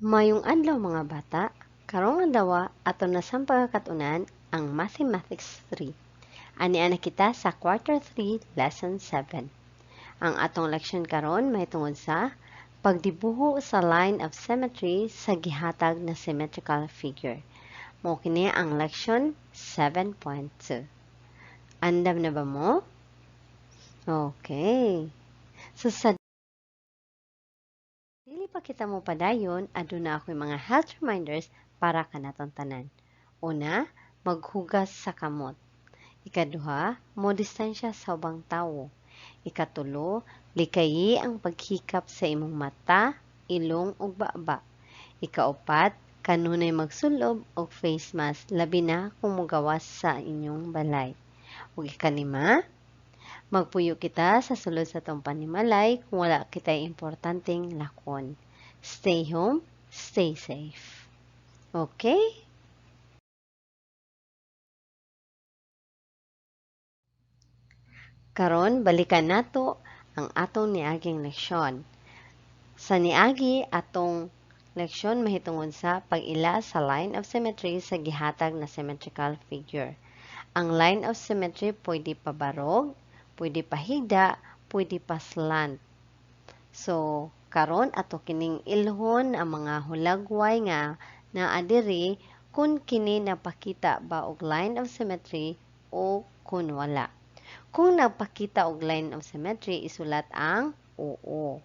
Maayong adlaw, mga bata, karong adlaw ato na sang pagkakat-unan ang Mathematics 3. Ania na kita sa Quarter 3, Lesson 7. Ang atong leksyon karon mahitungod sa pagdibuho sa line of symmetry sa gihatag na symmetrical figure. Mao kini ang leksyon 7.2. Andam na ba mo? Okay. So sa dili pa kita mo padayon, aduna ako'y mga health reminders para kanatong tanan. Una, maghugas sa kamot. Ikaduha, mo distansya sa ubang tawo. Ikatulo, likayi ang paghikap sa imong mata, ilong ug baba. Ikaupat, kanunay magsulob og face mask labi na kung mogawas sa inyong balay. Ug ikalima, magpuyo kita sa sulod sa atong panimalay kung wala kitay importanteng lakon. Stay home, stay safe. Okay? Karon balikan nato ang atong niaging leksyon. Sa niagi atong leksyon mahitungod sa pag-ila sa line of symmetry sa gihatag na symmetrical figure. Ang line of symmetry pwede pabarog, pwede pahigda, pwede pa slant. So, karon ato kining ilhon ang mga hulagway nga naa diri kung kini napakita ba og line of symmetry o kung wala. Kung nagpakita og line of symmetry, isulat ang oo.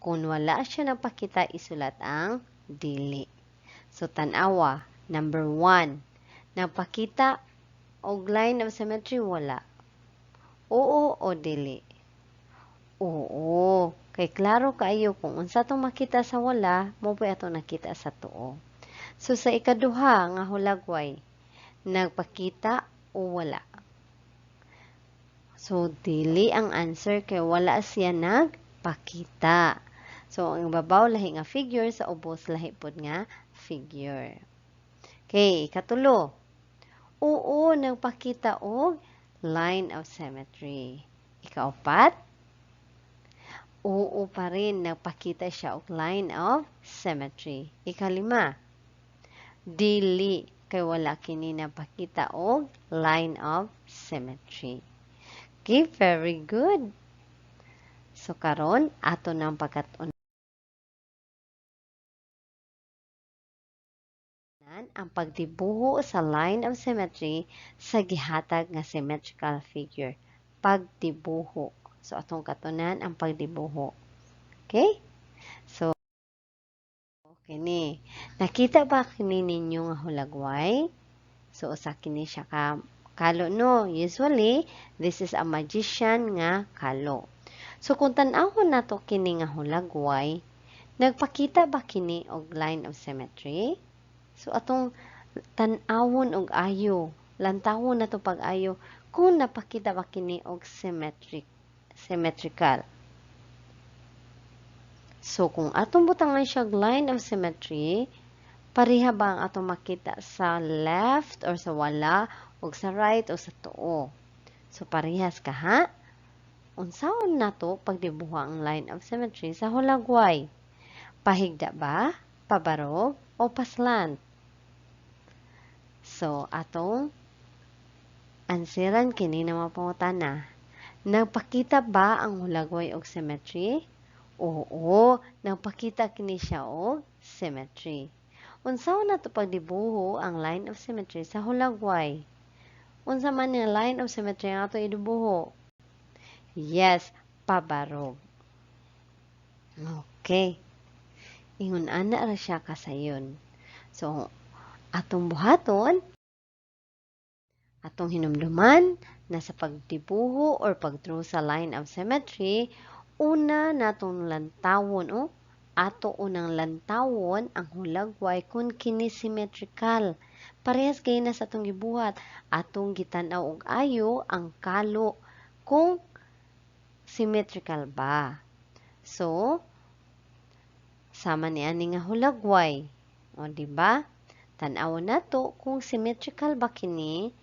Kung wala siya nagpakita, isulat ang dili. So, tan-awa, number 1, nagpakita og line of symmetry, wala. Oo o dili? Oo. Kay klaro kaayo kung unsa atong makita sa wala, mo po'y atong nakita sa tuo. So, sa ikaduha nga hulagway, nagpakita o wala? So, dili ang answer kay wala siya nagpakita. So, ang ibabaw lahi nga figure, sa ubos lahi pod nga figure. Okay, ikatulo. Oo, nagpakita og line of symmetry. Ikaupat, oo pa rin, nagpakita siya og line of symmetry. Ikalima, dili kay wala kini napakita og line of symmetry. Okay, very good. So karon ato nang pagkat-unan ang pagdibuho sa line of symmetry sa gihatag nga symmetrical figure. Pagdibuho. So atong katunan ang pagdibuho. Okay? So kini, nakita ba kini ninyo nga hulagway? So usa kini siya ka kalo, no? Usually, this is a magician nga kalo. So kung tan-awon nato kini nga hulagway, nagpakita ba kini og line of symmetry? So atong tan-awon og ayo, lantawon nato pag-ayo kung napakita ba kini og symmetrical. So kung atong butangan siya og line of symmetry, pareha ba ang atong makita sa left or sa wala og sa right o sa tuo? So parehas ka ha? Unsaon nato pagdibuha ang line of symmetry sa hulagway? Pahigda ba? Pabarog o paslant? So atong ansiran kini na mga pangutana. Nagpakita ba ang hulagway og symmetry? Oo, nagpakita kini siya og symmetry. Unsaon nato pagdibuho ang line of symmetry sa hulagway? Unsa man ang line of symmetry ang ato idibuho? Yes, pabarog. Okay. Ingon ana ra siya kasayon. So, atong buhaton, atong hinumduman na sa pagdibuho or pagdraw sa line of symmetry, una natong lantawon o ato unang lantawon ang hulagway kung kini symmetrical. Parehas kay na sa atong gibuhat, atong gitan-aw og ayo ang kalo kung symmetrical ba. So, sama ni ani nga hulagway. O, di ba? Tan-awon nato kung symmetrical ba kini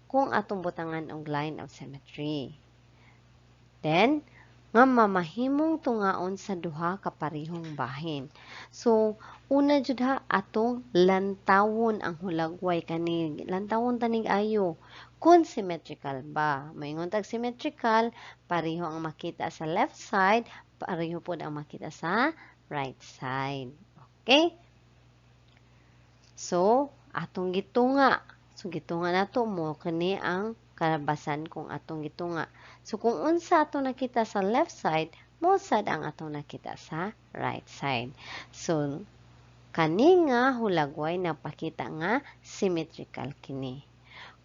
kung atong butangan og line of symmetry. Then, Nga mamahimong tungaon sa duha ka parehong bahin. So, una jud ha, atong lantawon ang hulagway kani. Lantawon tanig ayo kung symmetrical ba. Moingon tag symmetrical, pareho ang makita sa left side, pareho pod ang makita sa right side. Okay? So, atong gitunga. So, gitunga nato mo kani ang kalabasan kung atong gitunga. So, kung unsa atong nakita sa left side, mo sad ang atong nakita sa right side. So, kani nga hulagway napakita nga symmetrical kini.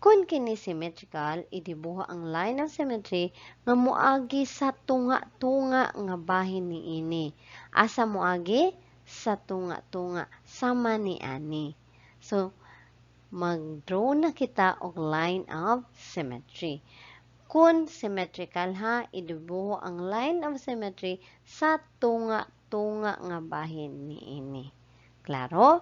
Kung kini symmetrical, idibuho ang line of symmetry nga moagi sa tunga-tunga nga bahin niini. Asa moagi? Sa tunga-tunga sama ni ani. So, mag-draw na kita og line of symmetry. Kung symmetrical ha, idibuho ang line of symmetry sa tunga-tunga nga bahin niini. Klaro?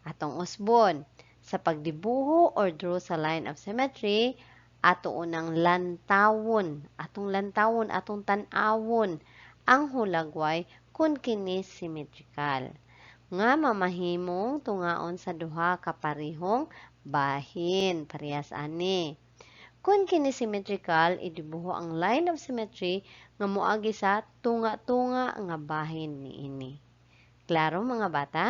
Atong usbon. Sa pagdibuho or draw sa line of symmetry, ato unang lantawon, atong lantawon, atong tan-awon ang hulagway kung kini symmetrical nga mamahimong tungaon sa duha ka parehong bahin, parehas ani. Kung kini symmetrical, idibuho ang line of symmetry nga moagi sa tunga-tunga nga bahin niini. Klaro, mga bata?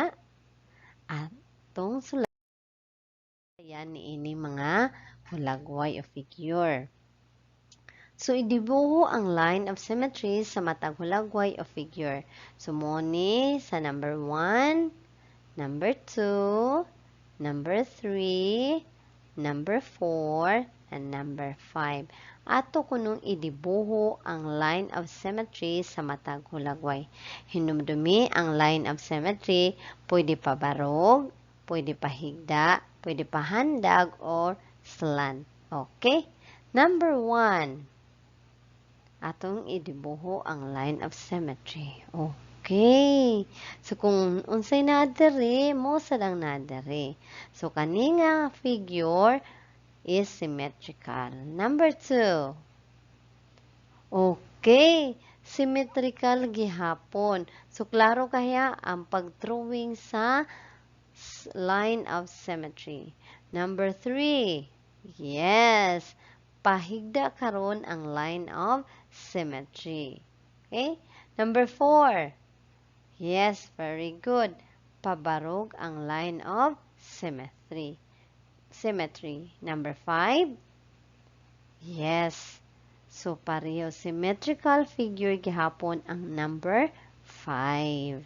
Atong sulayan niini mga hulagway o figure. So, idibuho ang line of symmetry sa matag hulagway o figure. So, mo ni sa number 1, number 2, number 3, number 4, and number 5. Ato kunong idibuho ang line of symmetry sa matag hulagway. Hinumdumi, ang line of symmetry, pwede pa barog, pwede pa higda, pwede pa handag, or slant. Okay? Number 1. Atong idibuho ang line of symmetry. Okay. So, kung unsay naa diri, mo sad ang naa diri. So, kani nga figure is symmetrical. Number 2. Okay. Symmetrical gihapon. So, klaro kaya ang pag-drawing sa line of symmetry. Number 3. Yes. Pahigda karon ang line of symmetry. Okay? Number 4. Yes, very good. Pabarog ang line of symmetry. Symmetry. Number 5. Yes. So, pareho symmetrical figure gihapon ang number 5.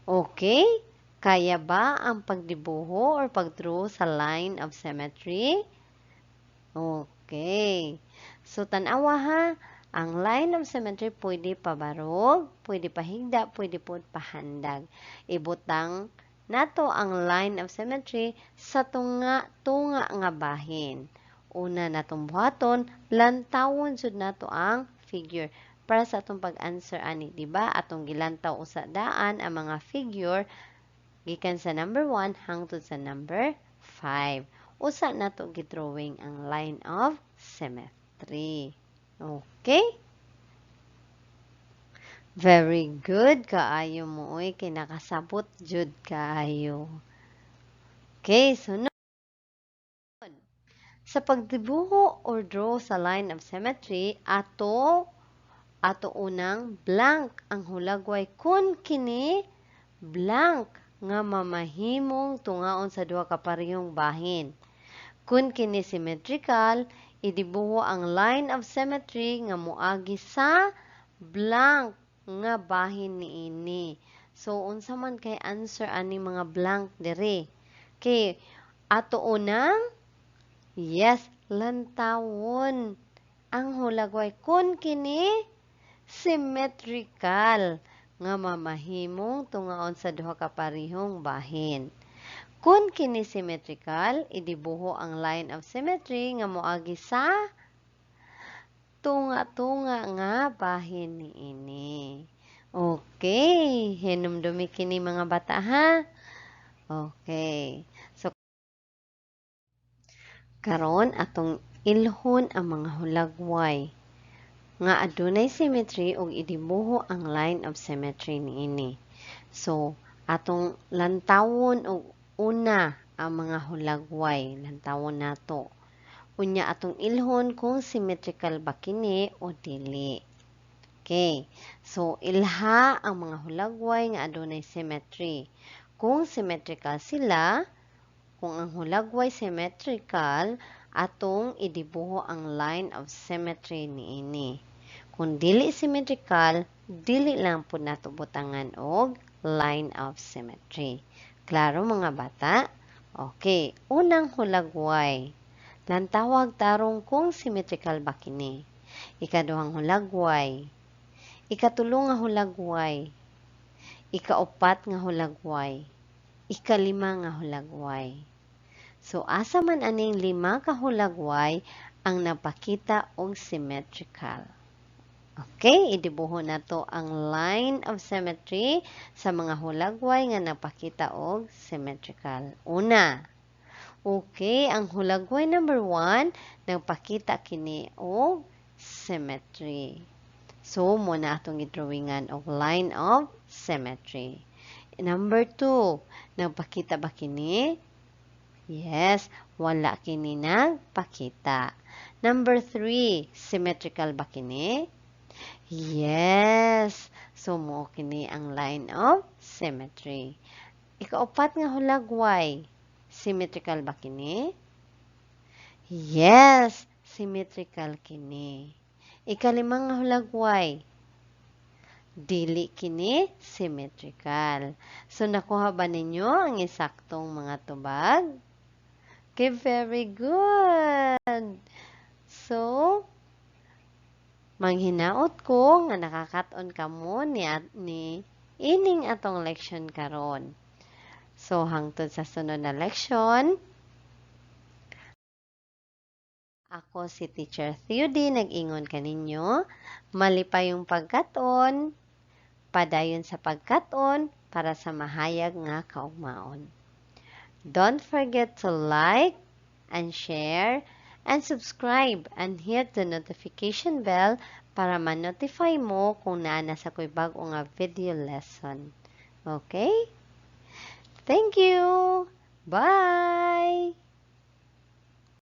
Okay? Kaya ba ang pagdibuho or pagdraw sa line of symmetry? Okay. So, tan-awa ha. Ang line of symmetry pwede pabarog, pwede pahigda, pwede po pahandag. Ibutang nato ang line of symmetry sa tunga-tunga nga bahin. Una natong buhaton, lantawon jud nato ang figure. Para sa atong pag-answer ani, di ba? Atong gilantaw usa daan ang mga figure gikan sa number 1 hangtod sa number 5. Usa nato gidrawing ang line of symmetry. Okay? Very good kaayo mo oy, kay nakasabot jud kaayo. Okay, sunod. Sa pagdibuho or draw sa line of symmetry, ato unang blank ang hulagway kun kini blank nga mamahimong tungaon sa duha ka parehong bahin. Kun kini symmetrical, idibuho ang line of symmetry nga moagi sa blank nga bahin niini. So, unsa man kay answer ani mga blank diri? Okay, ato unang, yes, lantawon ang hulagway kun kini symmetrical nga mamahimong tungaon sa duha ka parehong bahin. Kun kini symmetrical, idibuho ang line of symmetry nga moagi sa tunga-tunga nga bahin niini. Okay, hinumdumi kini, mga bata, ha. Okay. So karon atong ilhon ang mga hulagway. Nga adunay symmetry ug idibuho ang line of symmetry niini. So, atong lantawon og una ang mga hulagway, lantawon nato. Unya atong ilhon kung symmetrical ba kini o dili. Okay. So, ilha ang mga hulagway nga adunay symmetry. Kung symmetrical sila, kung ang hulagway symmetrical, atong idibuho ang line of symmetry niini. Kung dili symmetrical, dili lang pud nato butangan og line of symmetry. Klaro, mga bata? Okay, unang hulagway. Lantawag tarong kung symmetrical ba kini. Ikaduhang hulagway. Ikatulo nga hulagway. Ikaupat nga hulagway. Ikalima nga hulagway. So, asa man aning lima ka hulagway ang napakita og symmetrical? Okay, idibuho nato ang line of symmetry sa mga hulagway nga napakita og symmetrical. Una, okay, ang hulagway number 1, nagpakita kini og symmetry. So, mo na atong gidrawingan og line of symmetry. Number 2, nagpakita ba kini? Yes, wala kini nagpakita. Number 3, symmetrical ba kini? Yes. So, mo kini ang line of symmetry. Ikaupat nga hulagway, symmetrical ba kini? Yes, symmetrical kini. Ikalimang nga hulagway, dili kini symmetrical. So, nakuha ba ninyo ang esaktong mga tubag? Okay, very good. So, manghinaot ko nga nakakaton kamo ni ining atong leksyon karon. So, hangtod sa sunod na leksyon, ako si Teacher Theody nag-ingon kaninyo, malipayong pagkaton, padayon sa pagkaton para sa mahayag nga kaugmaon. Don't forget to like and share and subscribe and hit the notification bell para ma-notify mo kung naa na sa ko'y bag-o nga video lesson. Okay? Thank you! Bye!